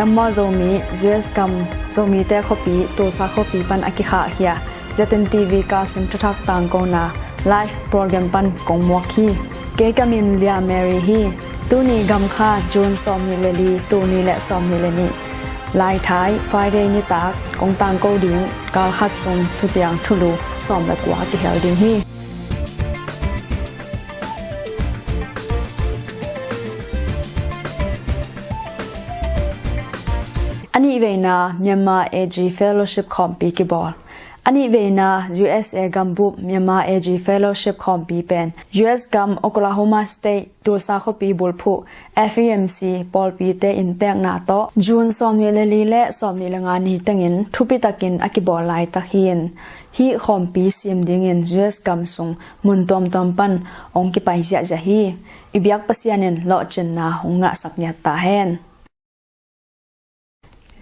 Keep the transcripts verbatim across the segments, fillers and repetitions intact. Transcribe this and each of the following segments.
Myanmar Zomi, U S gam, Zomite khuapi, Tulsa khuapi pan a kikhahkhia Z N T V Kachin thuthak tangkona live program pan kong muak hi. Kei ka min Lia Mary hi. Tuni gamkha June sawmnih le li, tul nih le sawmnih le nih, Laithai, Friday nitak kong tangko ding kal khat sung thutiang thulu sawm le kua kihel ding hi. A nihveina Myanmar A G Fellowship khawmpi kibawl. A nihveina U S A gambup Myanmar A G Fellowship khawmpi pen U S gam Oklahoma State Tulsa khuapi bulphuh F E M C pawlpite inntekna tawh June sawmnih le li le sawmnih le nga ni tengin thupitakin a kibawl laitak hi-in, hih khawmpi sim dingin U S gam sung mun tuamtuam pan hong kipai ziahziah hi. I biak Pasian in lawhcinna hong ngahsak ngiat ta hen.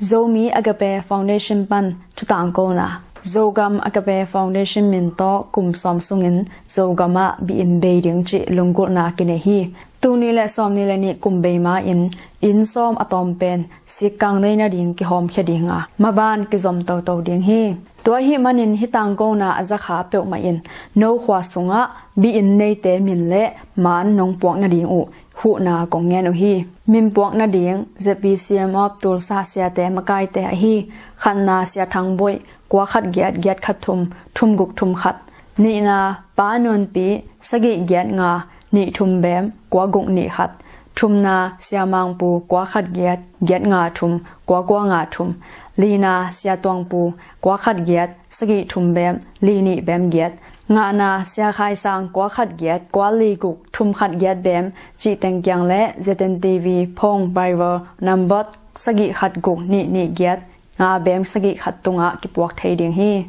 Zomi Agape Foundation pan thutangkona. Zogam Agape Foundation min tawh kum sawm sungin Zogam ah bi-in bei ding cih lunggulhna kinei hi. Tul nih le sawmnih le nih kum bei ma-in inn sawm a tawm pen sikkang nei nading kihawmkhia dinga maban kizom toto ding hi. Tua ahih manin hih tangkona a zakha peuhmah in no khua sungah bi-in neite min le maan nong puak nading uh huhna kong ngen uh hi. Min puak nading Z B C M of Tulsa siate makaite ahi: khatna Sia Thang Boih, kua khat giat, giat khat thum, thum guk thum khat. Nihna Pa Nunpi, sagih giat nga, nih thum bem, kua guk nih khat. Thumna Sia Mang Pu, kua khat giat, giat nga thum, kua kua nga thum. Lina Sia Tuang Pu, kua khat giat, sagih thum bem, li nih bem giat. Ngahna Sia Khai Sang, kua khat giat, kua li guk, thum khat giat bem cih teng kiang le Z N T V phone Viber number sagih khat guk nih nih giat nga bem sagih khat tungah kipuak thei ding hi.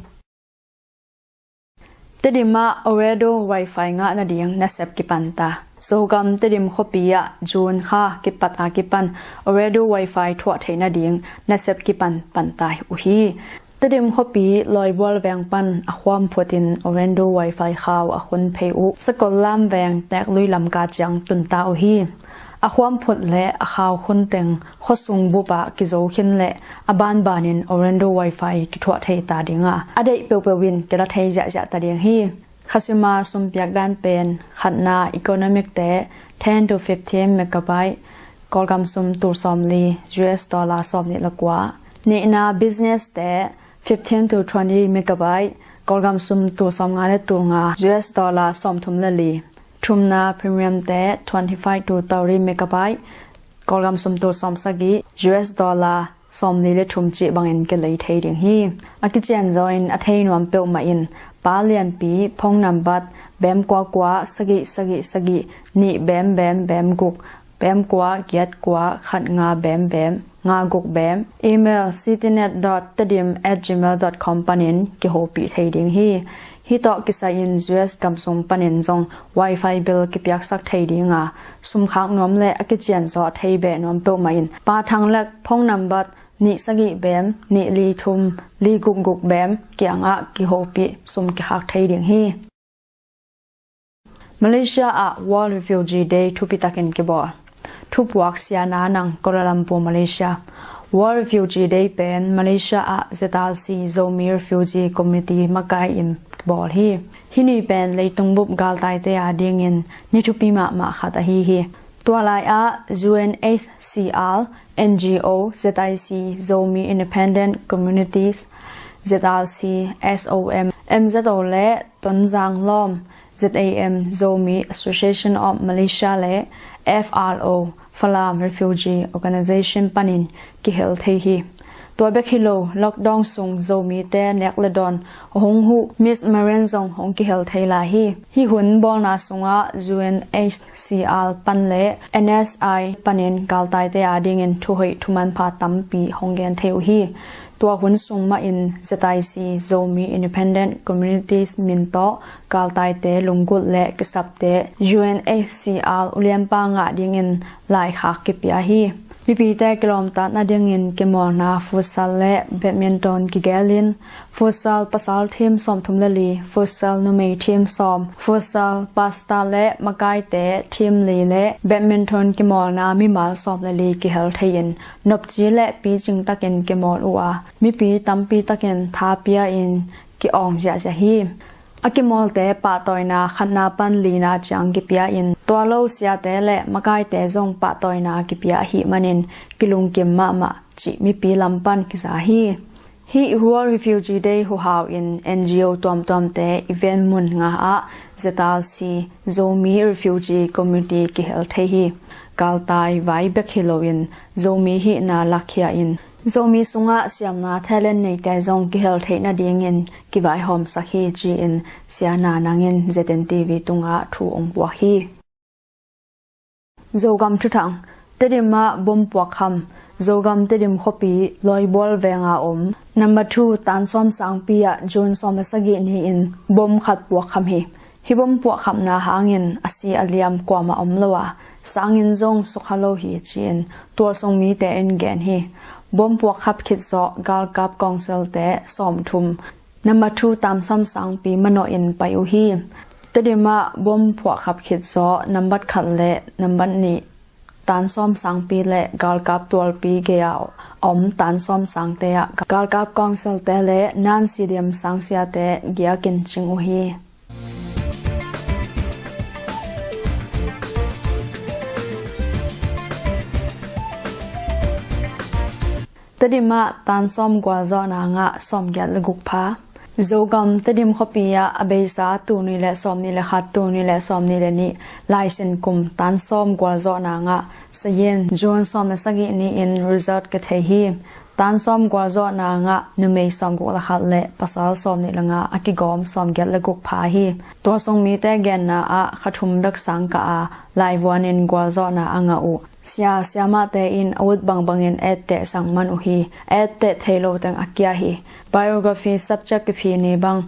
Tedim ah Ooredoo Wi-Fi ngah nading nasep kipan ta. Zogam Tedim khuapi ah June kha kipat a kipan Ooredoo Wi-Fi thuah theih nading nasep kipan pan ta uh hi. Tedim khuapi Lawibual veng pan a khuam phut in Ooredoo Wi-Fi khau a khun phei uh Sakollam veng Teklui lamka ciang tun ta uh hi. A khuam phut le a khau khun teng khuasung bup ah kizo khin leh a banbanin Ooredoo Wi-Fi kithuah thei ta dinga a deih peuhpeuh in kila thei ziahziah ta ding hi. Khasima sumpiak dan pen khatna Economic te ten to fifteen megabyte, Kawlgam sum tul sawmli, U S dollar sawmnih le kua. Nihna Business te fifteen to twenty megabyte, Kawlgam sum tul sawmnga le tul nga, U S dollar sawmthum le li. Thumna Premium te twenty-five to thirty megabyte, Kawlgam sum tul sawmsagih, U S dollar sawmli le thum cih bangin kilei thei ding hi. A kicianzaw in a thei nuam peuhmah in Pa Lianpi phone number bem kua kua sagih sagih sagih nih bem bem bem guk bem kua giat kua khat nga bem bem nga guk bem. Email citynet dot tedim at gmail dot com panin kihopih thei ding hi. Hih tawh kisai-in U S gam sung panin zong Wi-Fi bill kipiaksak thei dinga sumkhak nuam le a kicianzaw a thei beh nuam peuhmah in Pa Thang Lek phone number nih sagih bem nih li thum li guk guk bem kiangah kihopih sum kikhak thei ding hi. Malaysia ah World Refugee Day thupitakin kibawl. Thupuak Sia Na Nang, Kuala Lumpur, Malaysia. World Refugee Day pen Malaysia ah Z R C, Zomi Refugee Community makai in kibawl hi. Hih ni pen leitung bup galtaite a dingin ni thupi mahmah khat ahi hi. Tua lai ah U N H C R, N G O, Z I C, Zomi Independent Communities, Z R C, S O M, M Z O le Tonzang Lawm, Z A M, Zomi Association of Malaysia le F R O, Falam Refugee Organization panin kihel thei hi. Tua bek hi lo, lockdown sung Zomite nek le dawn a hong huh Miss Marine zong hong kihel thei lai hi. Hih hun bawlna sungah U N H C R pan le N S I panin galtaite a dingin thuhoih thumanpha tampi hong gen thei uh hi. Tua hun sung mahin Z I C, Zomi Independent Communities min tawh galtaite lunggulh le kisapte U N H C R ulianpa ngah dingin laikhak kipia hi. Mipite kilawmtatna dingin kimawlna futsal le badminton kigelin, futsal pasal team sawmthum le li, futsal numei team sawm, futsal pastor le makaite team li le badminton kimawlna mimal sawm le li kihel thei-in nopci le picing takin kimawl uh a, mipi tampi takin tha pia-in ki-awng ziahziah hi. A kimawlte pahtawina khatna pan lina ciang kipia-in, tua lo siate le makaite zong pahtawina kipia ahih manin kilungkim mahmah cih mipi lam pan kiza hi. Hih World Refugee Day huhau in N G O tuamtuamte event mun nga ah Z R C, Zomi Refugee Community kihel thei hi. Galtai vai bek hi loin Zomi hihna lakkhia in Zomi sungah siamna talent neite zong kihel theih nadingin kivaihawmsak hi ci-in Sia Na Nang in Z N T V tungah thu ong puak hi. Zogam thuthang. Tedim ah bom puakkham. Zogam Tedim khuapi Lawibual venga om number two Tan Sawm Sangpi ah June sawm le sagih ni-in bom khat puakkham hi. Hih bom puakkhapna hangin a si a liam kuamah om lo a, sangin zong sukha lo hi ci-in tualsung mite in gen hi. Bom puakkhap khit zawh galkap kawngsilte sawmthum number two Tan Sawm Sangpi manawh in pai uh hi. Tedim ah bom puakkhap khit zawh nambat khat le nambat nih Tan Sawm Sangpi le galkap tualpi gei-a om Tan Sawm Sangte ah galkap kawngsilte le Nan Sidiam Sangsiate giakin cing uh hi. Tedim ah Tan Sawm gualzawhna ngah sawmgiat le guk pha. Zogam Tedim khuapi ah a beisa tul nih le sawmnih le khat, tul nih le sawmnih le nih laisin kum Tan Sawm gualzawhna ngah sayen June sawm le sagih ni-in result ka thei hi. Tan Sawm gualzawhna ngah numei sawmguk le khat le pasal sawmnih le nga a kigawm sawmgiat le guk pha hi. Tualsung mite genna ah kha thum bek sang kah a laivuanin gualzawhna a ngah uh sia siamahte in a ut bangbangin etteh sang man uh hi. Etteh thei lo teng a kia hi. Biography subject kiphi ni bang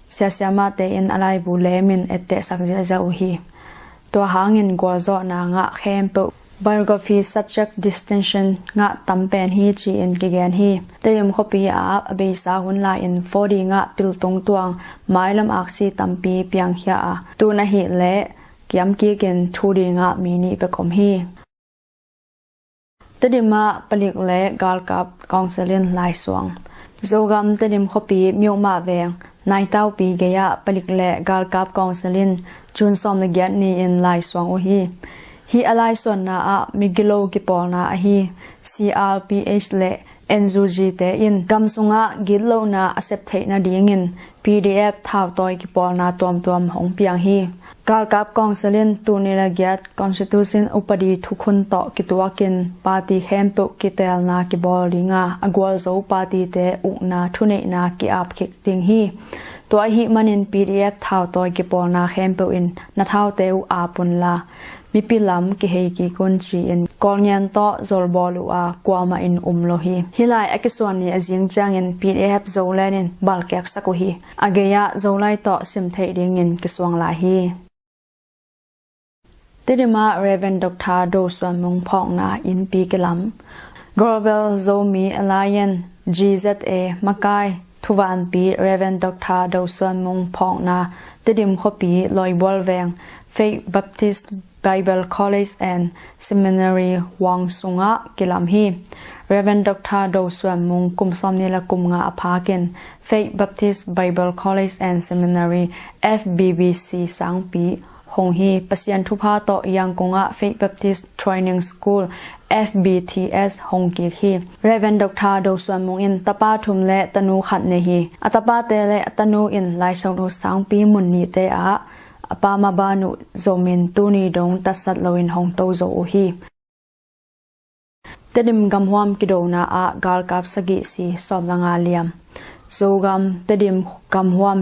sia siamahte in a laibu lemin etteh sak ziahziah uh hi. Tua hangin gualzawhna ngah khempeuh biography subject distinction ngah tam pen hi ci-in kigen hi. Tedim khuapi ah a beisa hun lai-in four D ngah piltung tuang mailam aksi tampi piangkhia a, tun ahih leh kiamkikin two D ngah mi nih bek om hi. Tedim ah palik le galkap kawngsil in laisuang. Zogam Tedim khuapi Myohmah veng Naitaupi gei-ah palik le galkap kawngsil in June sawm le giat ni-in laisuang uh hi. Hih a laisuanna ah migilo kipawlna ahi C R P H le N U G te in gam sungah gitlohna a sep theih nadingin P D F thautawi kipawlna tuamtuam hong piang hi. Galkap kawngsil in tul nih le giat Constitution upadi thukhun tawh kituakin party khempeuh kiteelna kibawl dinga a gualzo partyte ukna thuneihna ki-ap kik ding hi. Tua ahih manin P D F thautawi kipawlna khempeuh in na thaute uh ap unla mipi lam kihei kik un ci-in Kawlngian tawh zolbawl uh a kuamah in um lo hi. Hih lai a kisuan ni a zing ciangin P D F Zoland in balkeksak uh hi. A gei-ah Zolai tawh sim theih dingin kisuang lai hi. Tedim ah Reverend Doctor Do Suan Mung phawkna innpi kilam. Global Zomi Alliance, G Z A, makai thuvanpi Reverend Doctor Do Suan Mung phawkna Tedim khuapi Lawibual veng Faith Baptist Bible College and Seminary huang sungah kilam hi. Reverend Doctor Do Suan Mung kum sawmnih le kum nga a phakin Faith Baptist Bible College and Seminary, F B B C, sangpi hong hi. Pasian thupha tawh Yangon ah Faith Baptist Training School, F B T S, hong kik hi. Reverend Doctor Do Suan Mung in tapa thum le tanu khat nei hi. A tapate le a tanu in Laisonlu sangpi mun nihte ah a pa maban uh zomin tuni dong tatsat loin hong to zo uh hi. Tedim gamhuam kidona ah galkap sagih si sawm le nga liam. Zogam Tedim gamhuam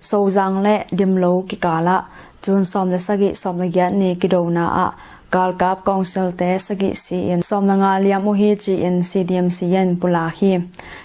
Sozang le Dimlo kikalah June sawm le sagih sawm le giat ni kidona ah galkap kawngsilte sagih si-in sawm le nga liam uh hi ci-in C D M C in pulak hi.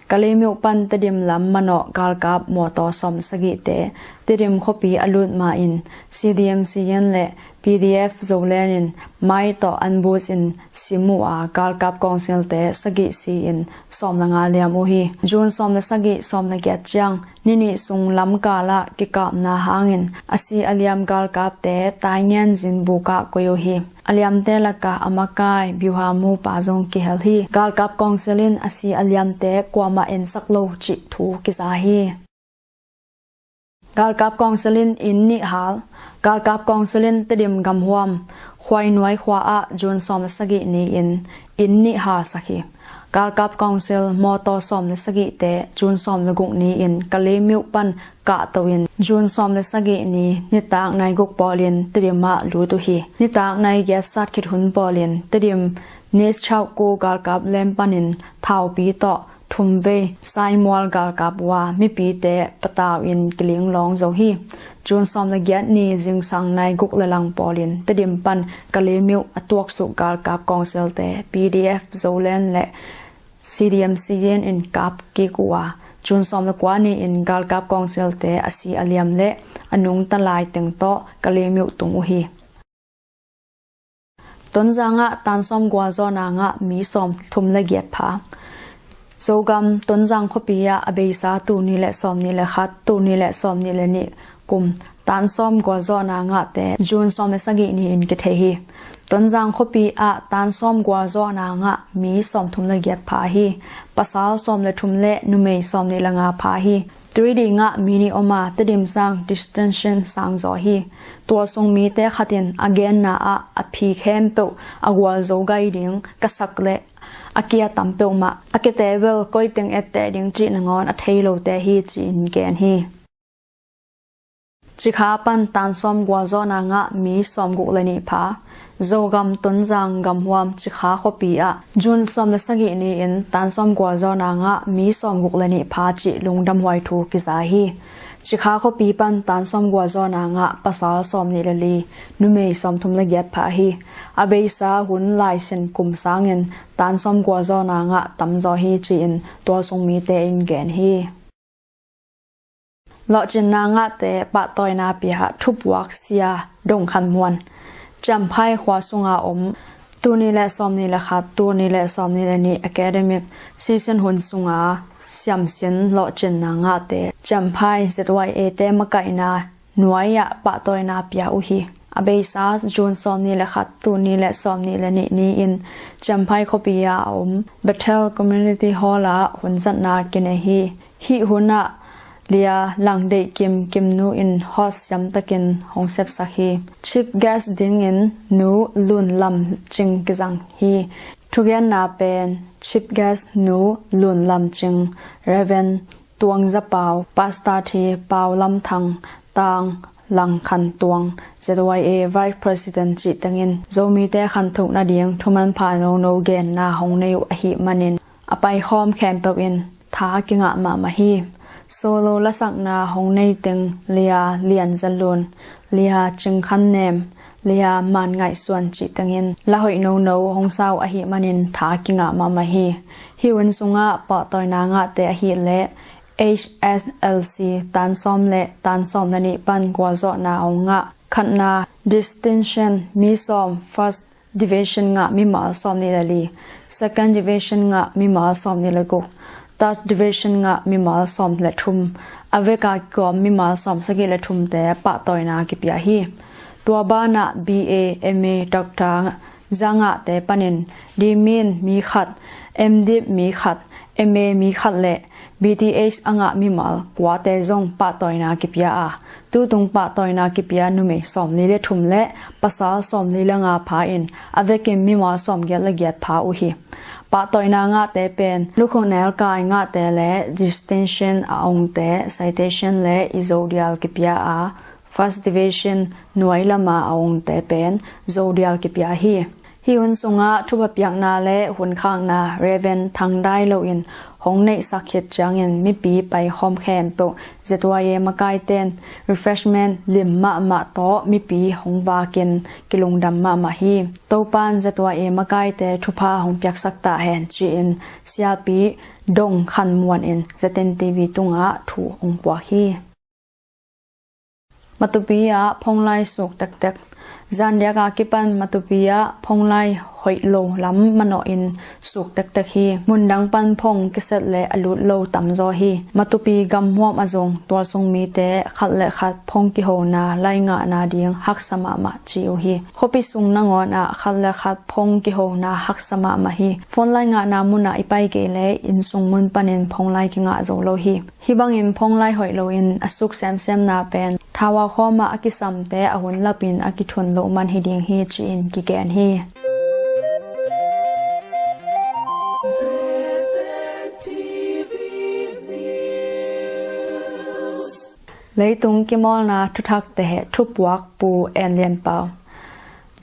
Kalemyo pan Tedim lam manawh galkap mawtaw sawm sagihte Tedim khuapi a lut ma-in C D M C in le P D F Zoland in mai tawh ambush in sim uh a, galkap kawngsilte sagih si-in sawm le nga liam uh hi. June sawm le sagih, sawm le giat ciang ni nih sung lamkal ah kikapna hangin a si a liam galkapte Taingen zinbuk ah koih uh hi. A liamte lakah a makai byuha mupa zong kihel hi. Galkap kawngsil in a si a liamte kuamah ensak lo cih thu kiza hi. Galkap kawngsil in inn nih hal. Galkap kawngsil in Tedim gamhuam Khuainuai khua ah June sawm le sagih ni-in inn nih halsak hi. Galkap kawngsil mawtaw sawm le sagihte June sawm le guk ni-in Kalaymyo pan kahto in June sawm le sagih ni nitak nai guk pawlin Tedim ah lut uh hi. Nitak nai giat sat khit hun pawlin Tedim Nees Chau Ko galkap lem panin thaupi tawh thumvei saimual galkap uh a, mipite patau in kilinglawng zo hi. June sawm le giat ni zingsang nai guk le lang pawlin Tedim pan Kalaymyo a tuaksuk galkap kawngsilte P D F Zoland le C D M C N in kap kik uh a, June sawm le kua ni-in galkap kawngsilte a si a liam le a nungta lai teng tawh Kalaymyo tung uh hi. Tonzang ah tansawm gualzawhna ngah mi sawm thum le giat pha. Zogam Tonzang khuapi ah a beisa tul ni le sawm ni le khat, tul ni le sawm ni le nih kum tansawm gualzawhna ngahte June sawm le sagih ni-in kithei hi. Tonzang khuapi ah tansawm gualzawhna ngah mi sawm thum le giat pha hi. Pasal sawm le thum le numei sawm ni le nga pha hi. Three D ngah mi nih om a, Tedim sang distinction sang zaw hi. Tua sung mite khat in a genna ah a phi khempeuh a gualzo gai ding ka sak leh a kia tam peuhmah a kiate bel koi teng etteh ding cih nangawn a thei lote hi ci-in gen hi. Cikha pan tansawm gualzawhna ngah mi sawm guk le nih pha. Zogam Tonzang gamhuam Cikha khuapi ah June sawm le sagih ni-in tansawm gualzawhna ngah mi sawm guk le nih pha cih lungdamhuai thu kiza hi. Cikha khuapi pan tansawm gualzawhna ngah pasal sawm nih le li, numei sawm thum le giat pha hi. A beisa hun laisin kum sangin tansawm gualzawhna ngah tamzaw hi ci-in tualsung mite in gen hi. Lawhcinna ngahte pahtawina pia thupuak Sia Dong Khan Muan, Ciamphai khua sunga om tul ni le sawm ni le khat, tul ni le sawm ni le nih academic season hun sunga siamsin lawhcinna ngahte Ciamphai Z Y A te makaihna nuai-ah pahtawina pia uh hi. A beisa June sawm ni le khat, tul ni le sawm ni le nih ni-in Ciamphai khuapi-a a om Bethel Community Hall ah hunzatna kinei hi. Hih hunah Lia Langdeih Kim, Kimnu in host siamtakin hong sepsak hi. Chief guest dingin Nu Lun Lam Cing kizang hi. Thugenna pen Chief guest Nu Lun Lam Cing, Reverend Tuang Za Pau, Pastor Thi Pau Lam Thang, Tang Lang Khan Tuang, Z Y A Vice President cih tengin Zomite khanthuk nading thumanpha nono genna hong nei uh ahih manin a paikhawm khempeuh in tha kingah mahmah hi. Solo lasakna hong nei teng Lia Lian Za Lun, Lia Cing Khan Nem, Lia Man Ngaih Suan cih tengin la hoih nono hong sa uh ahih manin tha kingah mahmah hi. Hih hun sungah pahtawina ngahte ahih leh H S L C tan sawm le tan sawm le nih pan gualzawhna hong ngah, khatna distinction mi sawm, first division ngah mimal sawm nih le li, second division ngah mimal sawm nih le guk, third division ngah mimal sawm le thum, a veka kigawm mimal sawm sagih le thumte pahtawina kipia hi. Tua banah B A, M A, Doctor za ngahte panin D Min mi khat, M Div mi khat, M A mi khat le B Th a ngah mimal kuate zong pahtawina kipia a, tutung pahtawina kipia numei sawmli le thum le pasal sawmli le nga pha in a vekin mimal sawmgiat le giat pha uh hi. Pahtawina ngahte pen lukhuk nelkai ngahte le distinction a ongte citation le i zodial kipia a, first division nuai lama a ongte pen zodial kipia hi. Hih hun sungah thupha piakna le hun khakna Reverend Thang Dai Lo in hong neihsak khit ciangin mipi paikhawm khempeuh Z Y A makaite'n refreshment lim mahmah tawh mipi hong vakin kilungdam mahmah hi. Topa'n Z Y A makaite thupha hong piaksak ta hen ci-in Siapi Dong Khan Muan in Z N T V tungah thu hong puak hi. Matupi ah phone line suk tektek. Zandiak a kipan Matupi ah phonglai hoih lo lam manawh in suk tektek hi. Mundang pan phong kiset le a lut lo tamzaw hi. Matupi gamhuam a zong tualsung mite khat le khat phong kihona lai ngahna ding haksa mahmah ci uh hi. Khuapi sung nangawn ah khat le khat phong kihona haksa mahmah hi. Phone lai ngahna munah i pai kei le innsung mun panin phonglai kingah zo lo hi. Hih bangin phonglai hoih loin a suk semsemna pen Thawau khawmah a kisamte a hun lapin a kithun loh man hi ding hi ci-in kigen hi. Leitung kimawlna thuthakte thupuak Pu En Lian Pau.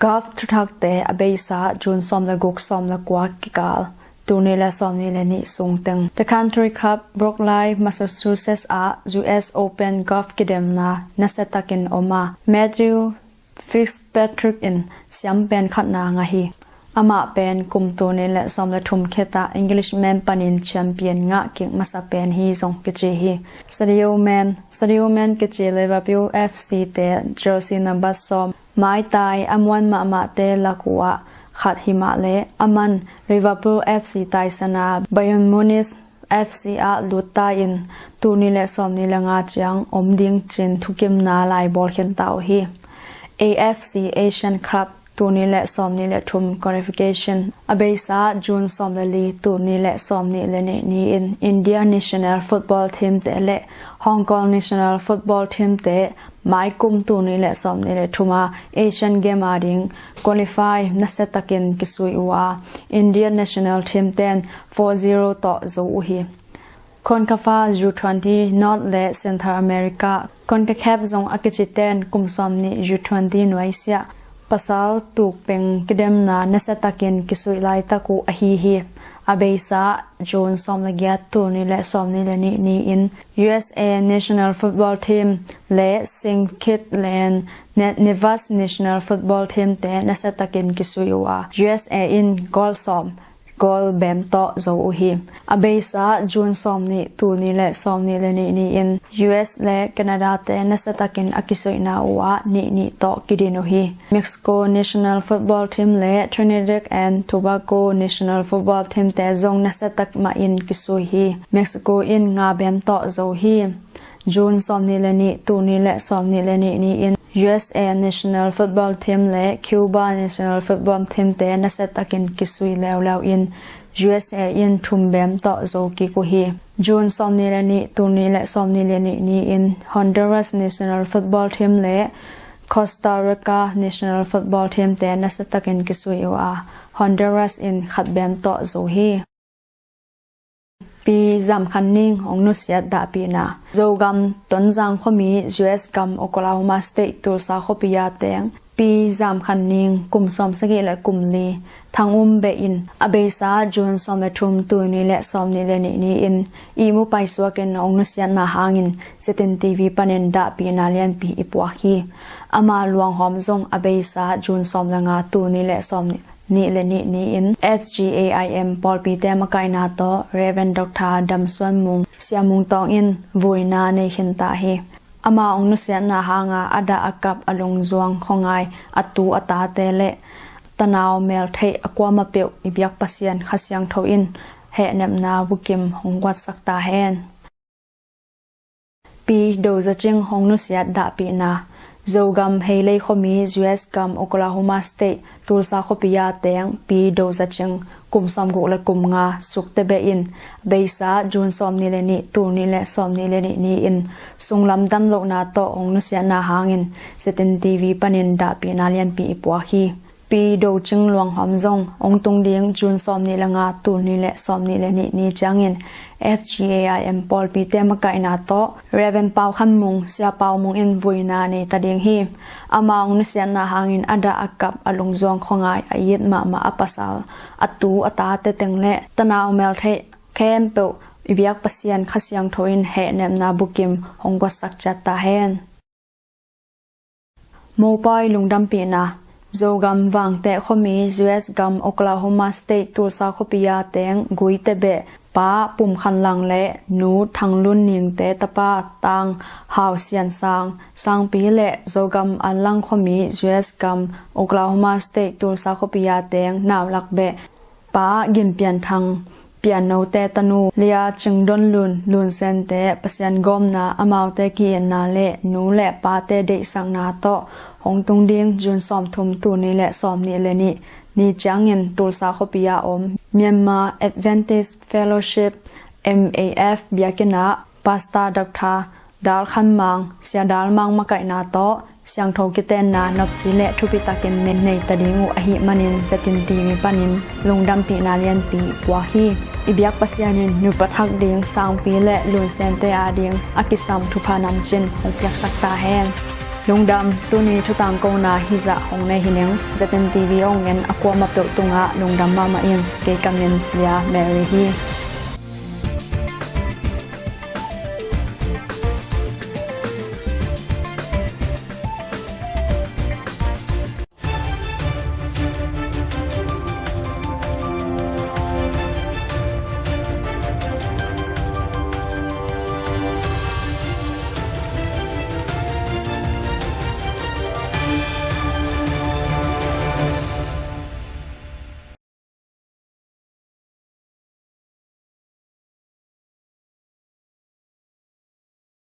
Golf thuthakte a beisa June sawm le guk sawm le kua kikal tuni le sawmni le nih sungteng The Country Club, Brookline, Massachusetts ah U S Open Golf kidemna nasiatakin om a, Matthew Fitzpatrick in siam pen khatna ngah hi. Amah pen kum tuni le sawm le thum khit ah Englishman panin champion ngah kik masa pen hi zong kici hi. Sadio Man, Sadio Man kici Liverpool F C te jersey number sawm, maitai a muan mahmahte lak uh ah khat hi mah le, aman Liverpool F C taisana Bayern Munich F C ah lut ta in tuni le sawmni le nga ciang om ding cin thukimna lai bawl khin ta uh hi. A F C Asian Club tuni le sawmni le thum qualification a beisa June sawm le li tuni le sawmni le nih ni-in India National Football Team te le Hong Kong National Football Team te mai kum tuni le sawmni le thum a Asian Game a ding qualify nasiatakin kisui uh a, Indian national team ten four zero tawh zo uh hi. CONCACAF U twenty North le Central America, CONCACAF zong a kici ten kum sawmni U twenty nuaisiah pasal tukpeng kidemna nasiatakin kisuih laitak uh ahi hi. A beisa June sawm le giat tuni le sawmni le nih ni-in U S A National Football Team le Saint Kitts le Ne-, Nevis National Football Team te nasiatakin kisui uh a, U S A in goal sawm, goal bem tawh zo uh hi. A beisa June sawmni tuni le sawmni le nih ni-in U S le Canada te nasiatakin a kisuihna uh ah nih nih tawh kidin uh hi. Mexico National Football Team le Trinidad and Tobago National Football Team te zong nasiatak mahin kisui hi. Mexico in nga bem tawh zo hi. June sawmni le nih tuni le sawmni le nih ni-in U S A National Football Team le Cuba National Football Team te nasiatakin kisui leuleu in U S A in thum bem tawh zo kik uh hi. June sawmni le nih tuni le sawmni le nih ni-in Honduras National Football Team le Costa Rica National Football Team te nasiatakin kisui uh a, Honduras in khat bem tawh zo hi. Pi Zam Khan Ning hong nusiat dahpihna. Zogam Tonzang khuami U S gam Oklahoma State Tulsa khuapi a teng Pi Zam Khan Ning kum sawm sagih le kum li thang um beh in a beisa June sawm le thum tuni le sawmni le nih ni-in ihmu paisuakin hong nusiatna hangin Z N T V panin dahpihna lianpi i puak hi. Ama luanghawm zong a beisa June sawm le nga tuni le sawmni nih le nih ni-in F G A I M pawlpite makaihna tawh Reverend Doctor Dam Suan Mung, Sia Mung Tawng in vuina nei khin ta hi. Ama hong nusiatna hanga a dah a kap a lungzuang khuangai a tu a tate le tanau meltheih a kuamah peuh i biak Pasian Kha Siangtho in hehnepna bukim hong guatsak ta hen. Pi Do Za Cing hong nusiat dahpihna. Zogam Heilei khuami U S gam Oklahoma State Tulsa khuapi a teng Pi Do Za Cing kum sawmguk le kum nga sukte beh in beisa June sawmni le nih tuni le sawmni le nih ni-in sunglam damlohna tawh hong nusiatna hangin Z N T V panin dahpihna lianpi i puak hi. Pi Do Cing luanghawm zong hong tung ding June sawmni le nga tuni le sawmni le nih ni ciangin F G A I M pawlpite makaihna tawh Reverend Pau Khan Mung, Sia Pau Mung in vuina nei ta ding hi. Ama hong nusiatna hangin a dah a kap a lungzuang khuangai a it mahmah a pasal a tu a tate teng le tanau meltheih khempeuh i biak Pasian Kha Siangtho in hehnepna bukim hong guatsak ciat ta hen. Mopawi lungdampihna. Zogam Vangteh khuami, U S gam Oklahoma State, Tulsa khuapi a teng Gui Tebeh, pa Pum Khan Lang le nu Thang Lun Ning te tapa Tang Hau Sian Sang, Sangpi le Zogam Anlang khuami, U S gam Oklahoma State, Tulsa khuapi a teng nau lak beh, pa Gin Pian Thang, Pian No te tanu Lia Cing Don Lun, Lun Sen te Pasian gawmna, amaute ki-itna le nu le pate deihsakna tawh hong tung ding June sawmthum, tul nih le sawmnih le nih ni ciangin Tulsa khuapi a om Myanmar Adventist Fellowship, M A F, biakinn ah Pastor Doctor Dal Khan Mang, Sia Dal Mang makaihna tawh siangtho kitenna nopci le thupi takin nei, nei ta ding uh ahih manin Z N T V panin lungdampihna lianpi puak hi. I biak Pasian in nupa thak ding Sangpi le Lun Sen te ading a kisam thupha namcin hong piaksak ta hen. Lungdam. Tuni thutangkona hizah hong nei hi ning. Z N T V hong en a kuamah peuh tungah lungdam mahmah ing. Kei ka min Lia Mary hi.